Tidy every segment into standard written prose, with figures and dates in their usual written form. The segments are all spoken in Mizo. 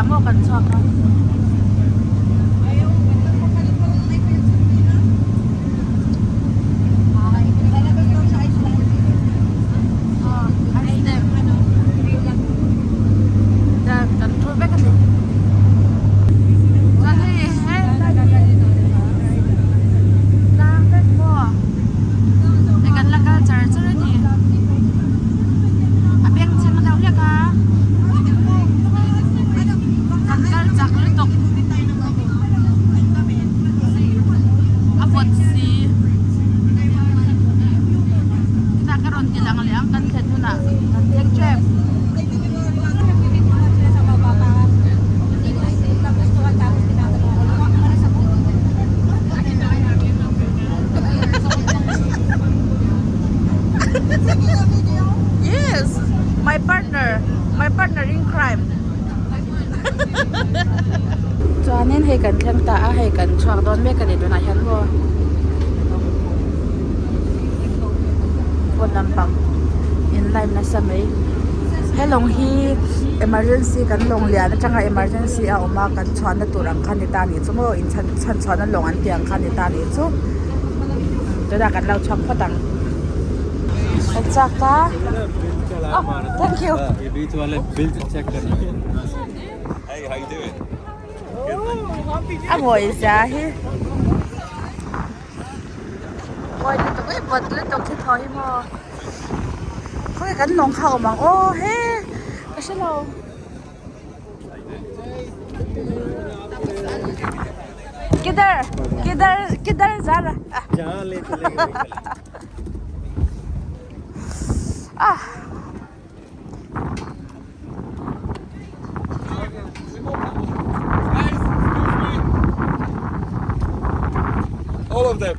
ah maw kan chhuak a. Kan thu vek a ni. Chuan hei he tlang vek maw hei kan la kal char char a ni. A bengchheng deuh hlek a kan kal chak lutuk a vawt si tunah ka rawn ti lang leh ang kan thlen hunah kan thleng tep. Yes, my partner, my partner in crime. Chuanin hei kan thleng ta a, hei kan chhuak dawn mek a ni tunah hian maw. Phone lampang in line nasa mai. He lawng hi emergency kan lawng lian atanga emergency a awm a kan chhuahna tur ang kha ni ta ni chu maw in chhan chhan chhuahna lawng an tih ang kha ni ta ni chu. Tunah kan lo chhuak phawt ang. Ka chak a. Oh, thank you. A mawi zia hi. Mawi lutuk e vawt lutuk hi thaw hi maw. Khawnge kan lawng kha awm ang aw he ka hre lo. Kidar kidar kidar zara. Ah. All of them.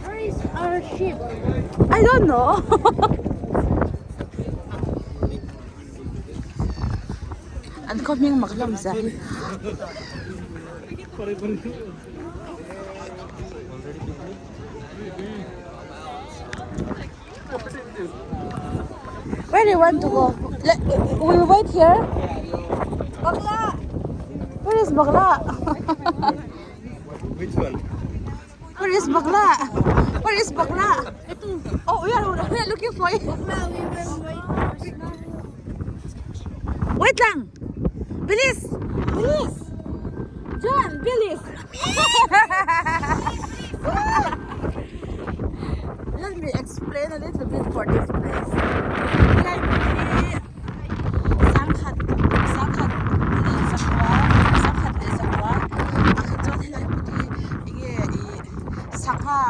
Where is our ship? I don't know. An khaw hming mak hlawm zia hi. Where do you want to go? Let, we will wait here. Bakla! Where is Bakla? Which one? Where is Bakla? Where is Bakla? Oh, we are, we are looking for you. Wait lang! Bilis! Bilis! John, bilis! Let me explain a little bit for this place. Helai hmun hi sangkhat sangkhat leh zakua sangkhat leh zakua ah kha chuan helai hmun hi enge ih sangha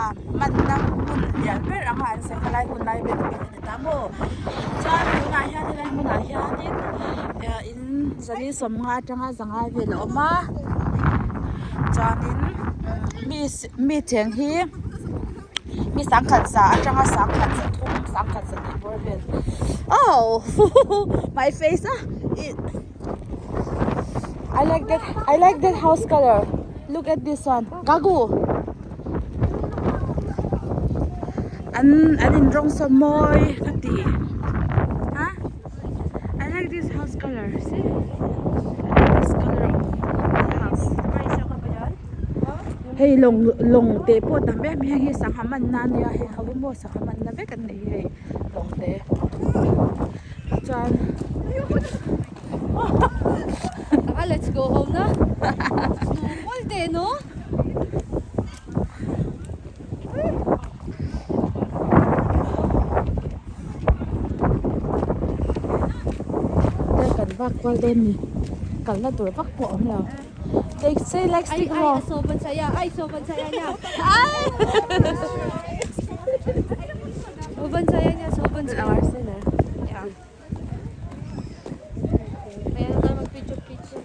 manna hmun lian ber anga an sawi kha lai hun lai vel te a ni ta maw chuan tunah hian helai hmunah hianin eh in zali sawmnga atanga zanga vel a awm a chuanin mi mi cheng hi mi sangkhat za atanga sangkhat za thum sangkhat za tih bawr vel oh my face ah ih I like that I like that house color look at this one gagu an an in rawng saw mawi ka ti ha I like this house color see I like this color of the house hei lawng lawng te pawh tam em em hi sangha man na ania hei ho hi maw sangha man na vek an nei hi hei lawng te chuan Tara let's go home na Snowball te no Te kan vak kual dawn ni kalna tur vak pawh a awm lo they say like Ay stick ay maw sobrang saya ay sobrang saya niya ay Sobrang saya niya sobrang saya Yeah. Kaya na tayo mag-picture-picture.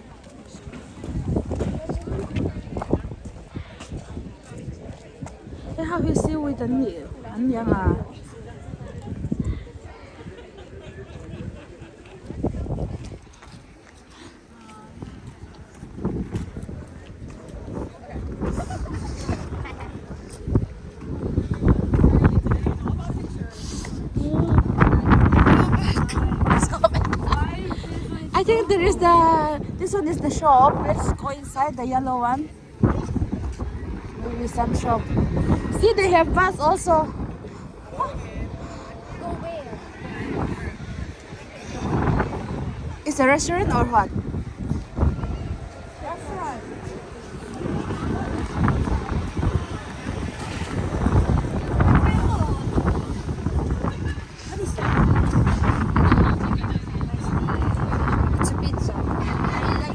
Hei ho hi seaweed an nih an ni ang a. This one is the shop. Let's go inside the yellow one. Maybe some shop. See, they have bus also. Go where? It's a restaurant or what? Restaurant. What is that? It's a pizza. I like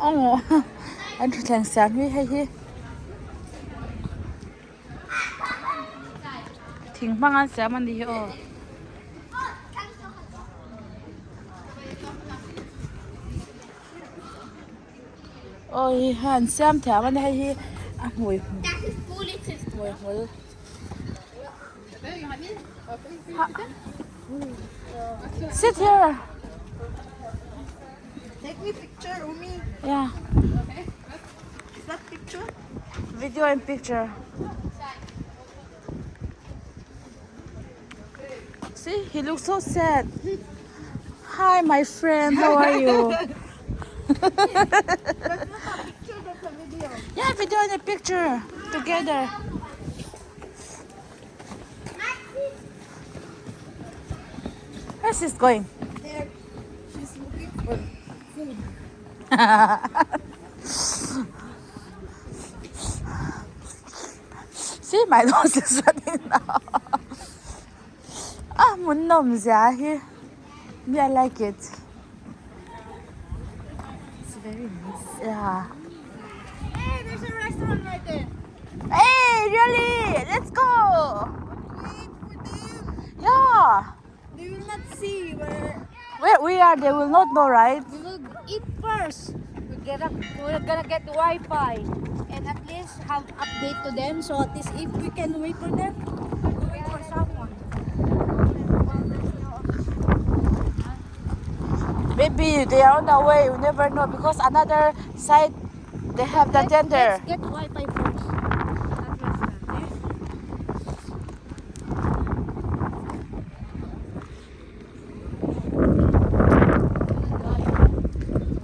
Aw an thutthleng siam hi hei hi thing hmang an siam a ni hi aw. Aw hi an siam thiam a ni hei hi a hmui hmui hmul. Sit here. Take me picture, Umi. Yeah. Is that picture? Video and picture. See, he looks so sad. Hi, my friend. How are you? That's not a picture, that's a video. Yeah, video and a picture together. Where's this going? There. She's looking for food. See, my nose is running now. Ah, mun nawm zia hi. Me, I like it. It's very nice. Yeah. Hey, there's a restaurant right there. Hey, really? Let's go. Wait for them. Yeah. They will not see where. Where we are, they will not know, right? We will eat first. We get up, we're gonna get Wi-Fi and at least have update to them. So at least if we can wait for them, we wait for someone. Maybe they are on the way. You never know because another side they have the tender. Let's get Wi-Fi first. That restaurant.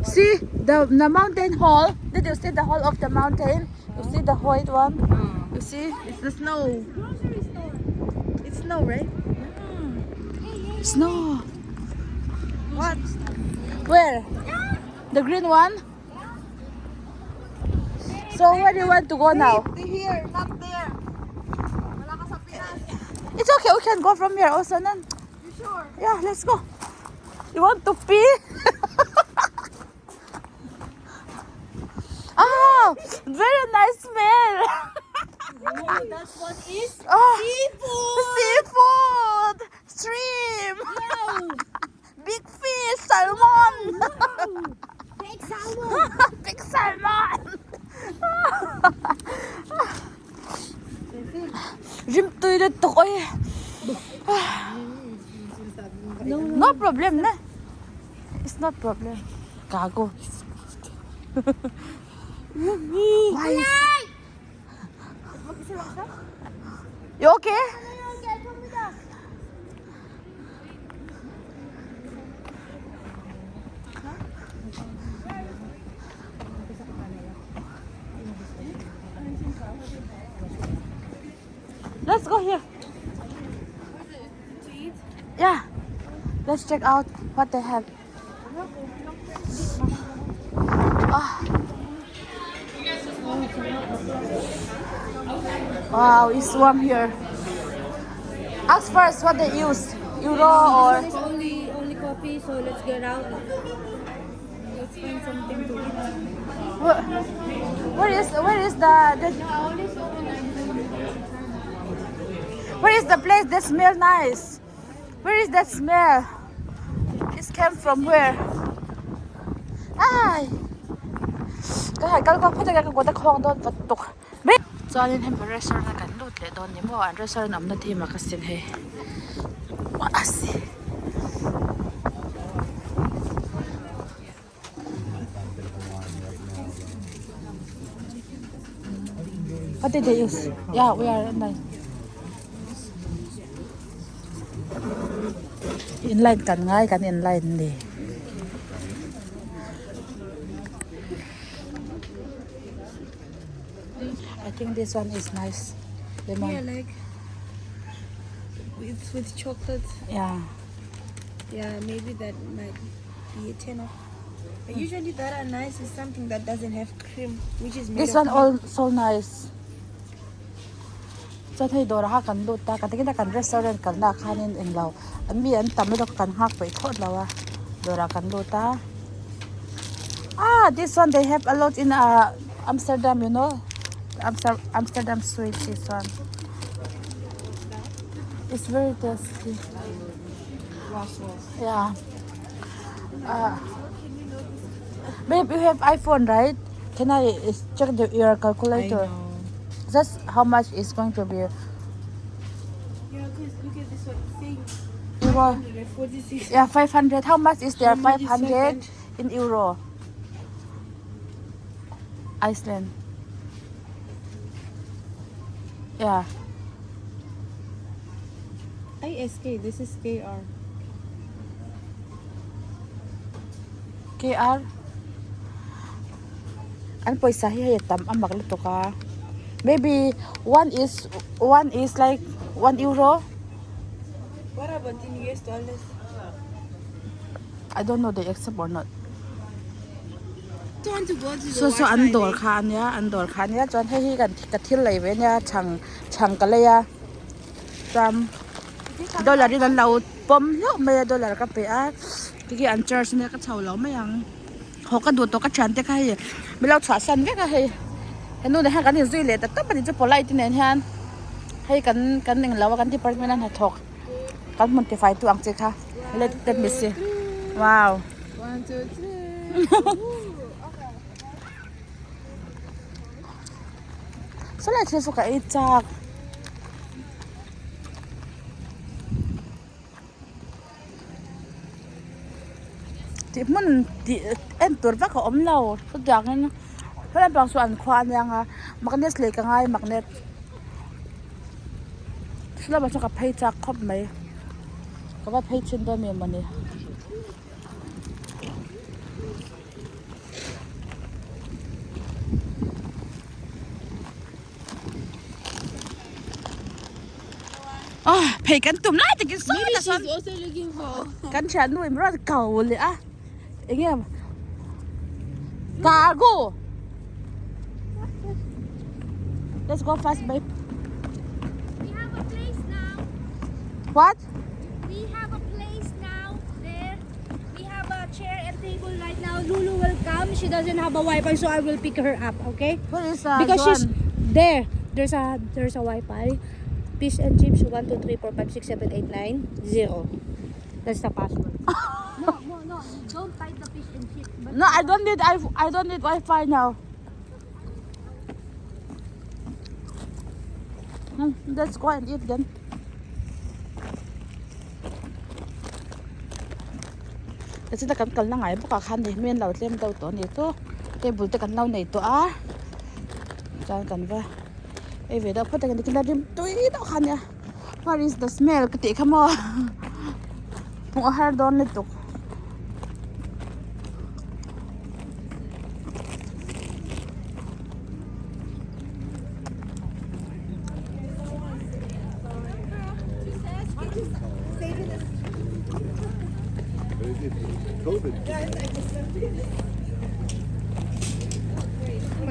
See the the mountain hall. Did you see the hall of the mountain? You see the white one? You see? It's the snow. Grocery store. It's snow, right? Snow. What? Where? The green one? So where do you want to go now? Wait, here, not there. Wala ka sa Pinas. It's okay, we can go from here also then. You sure? Yeah, let's go. You want to pee? ah, very nice smell. Oh, that one is Ah, seafood. Seafood, shrimp, big fish, salmon. Wow. Big salmon. big salmon. Rim tui le tuk oi. No problem na. It's not problem. Gago. Why is... You okay? Let's go here. Yeah. Let's check out what they have. Ah. Wow, it's warm here. Ask first what they use. Euro or This one is only only coffee, so let's get out. Let's find something to eat. where, where is where is the, the where is the place that smell nice? Where is that smell? This came from where? Ai. Ka hai kal ka phata ka ko ta khong don pat tuk. Me chuanin hemi restaurant a kan lut leh dawn ni maw an restaurant awmna thim a ka sin hei. Asi. What did they use? Yeah, we are nine. In line kan ngai kan in line ni. I think this one is nice. Lemon. Yeah, like it's with chocolate. Yeah. Yeah, maybe that might be a 10 off. But usually that are nice is something that doesn't have cream, which is made This of one all so nice. Chuan hei dawrah kha kan lut a, kan takin kan restaurant kalna ah khanin englo an mi an tam lutuk a kan nghak peih thlawt lo a dawrah kan lut a ah this one they have a lot in ah Amsterdam you know Amsterdam sweet this one it's very tasty yeah ah babe you have iPhone right can I check the your calculator Just how much is going to be? Yeah, because look at this one saying Euro. 546. Yeah, 500. How much is there? How much is 500 in euro. Iceland. Yeah. ISK, this is KR. KR. An pawisa hi hei a tam a mak lutuk a. Maybe one is one is like one euro. What about in US dollars? I don't know they accept or not. Don't want to go to the So so an dawr kha ania an dawr kha ania chuan hei hi kan ka thil lei ve ania chhang chhang ka lei a chuan dollar in an lo pawm hlauh mai a dollar ka pe a tikhi an charge ania ka chho lo mai ang haw ka duh tawh ka thian te kha hei min lo chhuah san vek a hei henu nen hian kan inzui leh ta tawp a ni chu polite te nen hian hei kan kan englo a kan department a hnathawk kan hmun tifai tu ang chi kha let let me see wow. Saw lai thil saw ka ei chak. Tih hmun tih en tur vak a awm lo chutiangin helai bang saw an khua ania nga magnet lei ka ngai magnet saw lamah sawn ka phei chak khawp mai ka va phei chhin dawn mi mawni. Phei kan tum lai takin sawi Maybe ta chuan she's also looking for. kan thian nu in rawn ko leh a eng nge cargo let's go fast babe We have a place now. what We have a place now there. We have a chair and table right now. Lulu will come. She doesn't have a Wi-Fi, so I will pick her up, okay? where is uh, Because she's Joan? there. There's a there's a Wi-Fi. Fish and chips 1 2 3 4 5 6 7 8 9 0. That's the password. no, no, no. Don't type the fish and chips. But no I don't need I, I don't need Wi-Fi now Hmm, let's go and eat then Tichuan kan kalna ngai bawk ah khan ni mi an lo tlem deuh tawh a ni chu table te kan lo nei tawh a chuan kan va ei ve deuh phawt a ni rim tui deuh kha ania what is the smell ka tih kha maw hmuh a har dawn lutuk.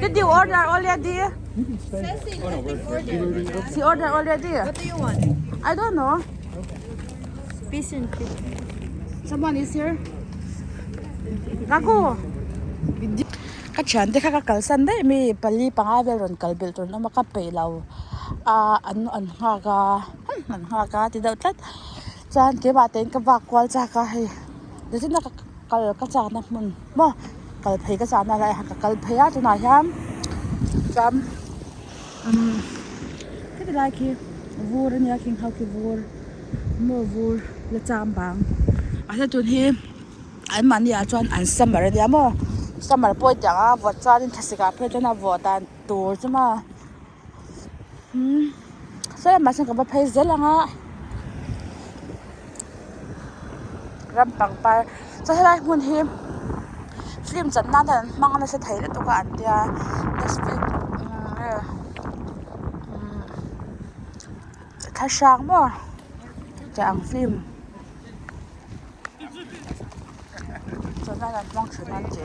Did you order already? She ordered already. What do you want? I don't know. Fish and chips. Someone is here. Kaku. Ka thian te kha ka kalsan daih mi pali panga vel rawn kal belh tur an awm a ka peih lo a an an nghak a an nghak a ti deuh tlat chuan keimah te in ka vak kual chak a hei nichina ka kal ka chakna hmun maw kal phei ka chakna lai ah ka kal phei a tunah hian chuan umm heti lai khi vur ania khing ho khi vur maw vur la cham bang a hla tun hi an mahni ah chuan an summer ania maw summer pawh hetiang a vawt chuanin thlasik ah phei chuan a vawh dan tur chu maw umm saw lamah sawn ka va phei zel ang a. Ram pangpar chuan helai hmun hi film chan nan hian an hmang nasa thei lutuk a an tia thlahrang maw tih ang film chan nan an hmang thin an ti.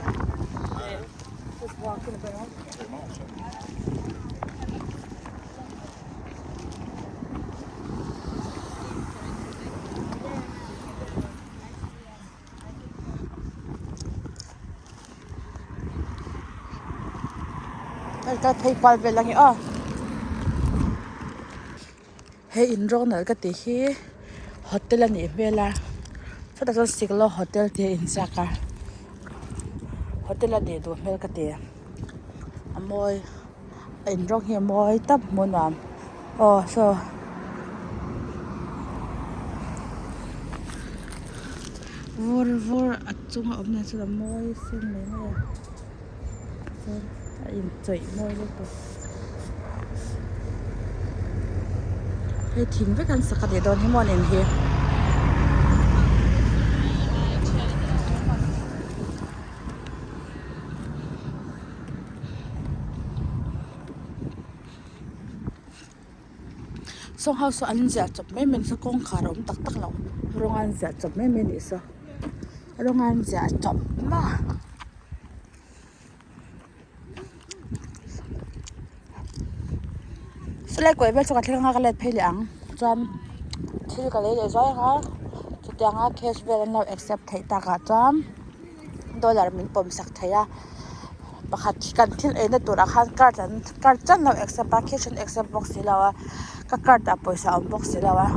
Hei ka phei kual vel ange aw he in rawng nalh ka tih hi hotel a nih hmel a sawtah sawn siklo hotel tih a inziak a hotel a nih duh hmel ka ti a mawi. A in rawng hi a mawi tap hmuh nuam aw saw vur vur a chunga awm nen chuan a mawi sin mai mai a chuan a inchawih mawi lutuk hei thing vek an sak a nih dawn hi maw an in hi. Saw ho saw an ziah chawp mai mai nasa kawngkhar a awm tak tak lo rawng an ziah chawp mai mai anih saw rawng an ziah chawp maw sawlai kawi vel chu ka thleng anga ka let phei leh ang chuan thil ka lei leh zuai ang a chutianga cash vel an lo accept theih takah chuan. Dollar min pawm sak thei a pakhat kan thil ei na turah khan card an card chiah an lo accept a cash an accept bawk si lo a ka card ah pawisa a awm bawk si lo a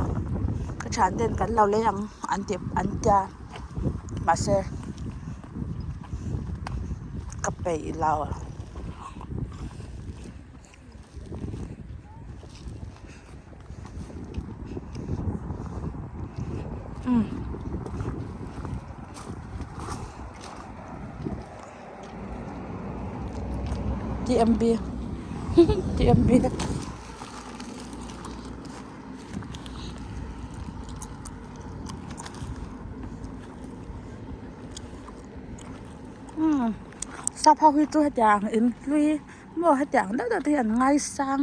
ka thian ten kan lo lei ang an ti an tia mahse ka peih lo. T_M_B T_M_B sap ho hi chu hetiang in hlui. Maw hetiang deuh deuh te hi an ngaisang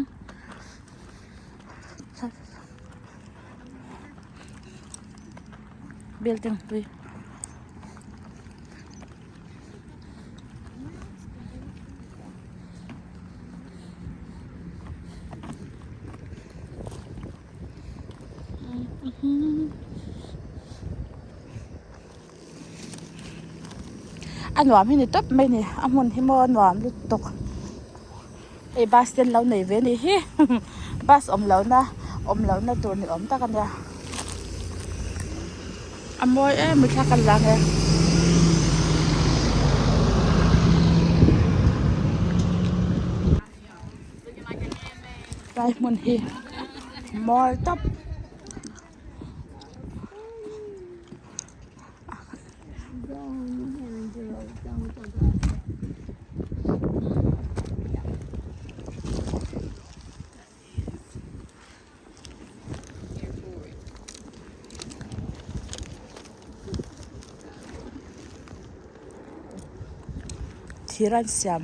building hlui. A nuam hi ni tawp mai a ni a hmun hi maw a nuam lutuk hei bus stand lo nei ve a nih hi bus awm loh na awm loh na tur ni awm tak a nia a mawi em mai thla ka la ang e. Lai hmun hi mawi tawp. Thir an siam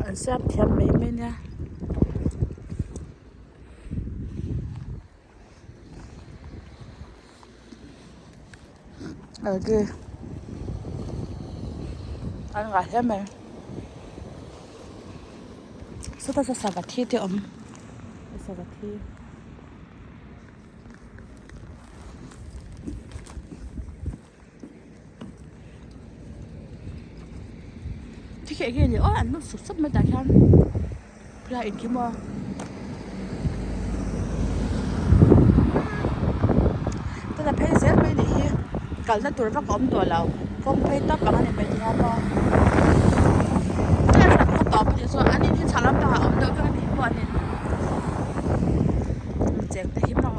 an siam thiam mai mai nia. An ngah hle mai sawta saw sava thi te a awm sava thi. Thikeh nge ni aw an lut sup sup mai tah hian khawlai in khi maw tuna phei zel mai nih hi kalna tur vak a awm tawh lo kawng phei tawp ang a ni mai thei a maw tunah chuan khaw tawp a nih chuan an in hi chhak lampangah a awm deuh vek a ni hi pawh an in cheng te hi maw.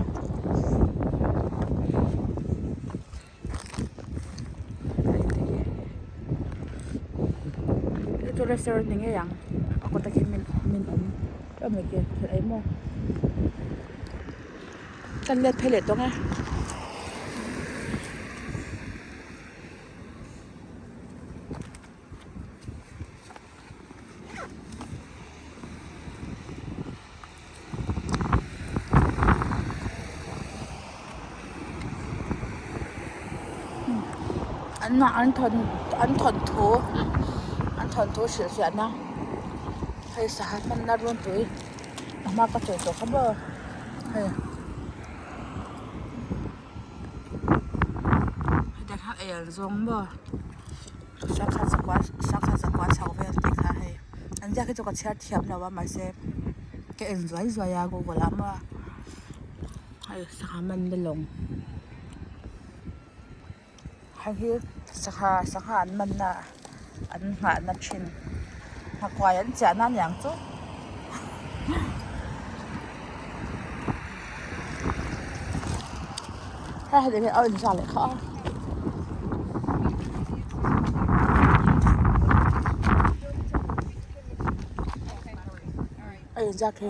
Chu restaurant ni ngei ang a kawtah khian min min awm emaw khi thil ei maw. Kan let phei leh tawng e. An an thawn an thawnthu an thawnthu hrilhfiahna hei sangha hmanna runpui a hma ka sawi tawh kha maw hei hetiang hian ei an zawng maw sangha zakua sangha zakua chho vel tih kha hei an ziak hi chu ka chhiar thiam lo a mahse ka en zuai zuai a google ah maw hei sangha manna lawng hei hi sangha sangha an manna an nghahna thin nghakuai an chiahna a niang chu. Hei heti hian a inzah leh kha a. A inzah khi.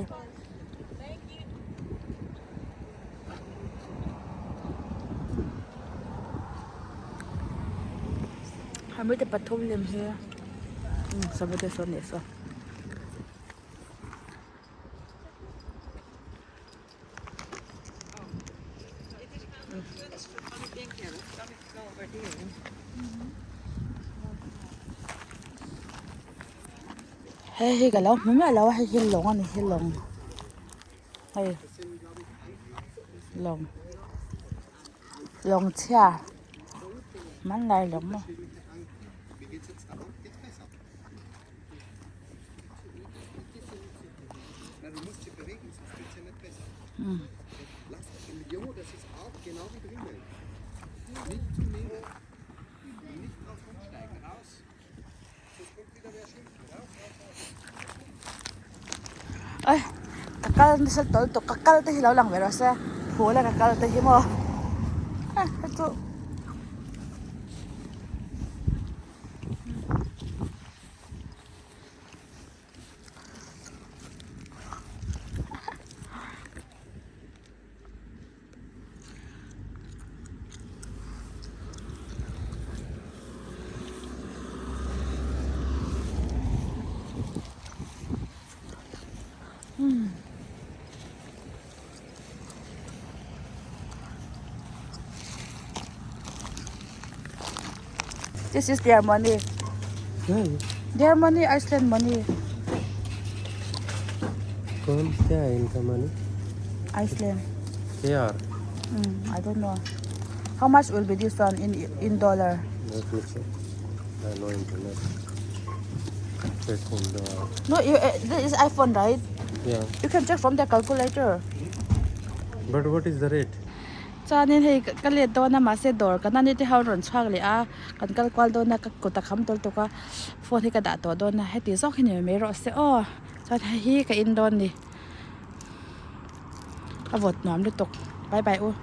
Hemi te pathum lem hi sawmi te sawn leh saw. Hei hi ka lo hmu miah lo a hei hi lawng a ni hi lawng hei lawng lawng chhia hmanlai lawng maw. Ê ka kal nasa tawlh tawh ka kal te hi lo lang ve rawh se phul a ka kal te hi maw hei chu. This is their money. Their money, Iceland money. कौन क्या है इनका money? Iceland. KR. I don't know. How much will be this one in in dollar? Let me check. I no internet. Check on the No, you, this is iPhone, right? Yeah. You can check from the calculator. But what is the rate? Chuanin hei ka let dawn a mahse dawr kan ani te ho rawn chhuak leh a kan kal kual dawn a ka kut a kham tawl tawk a phone hi ka dah tawh dawn a heti zawk hi ni mai rawh se aw chuan hei hi ka in dawn ni a vawt nuam lutuk bye bye u.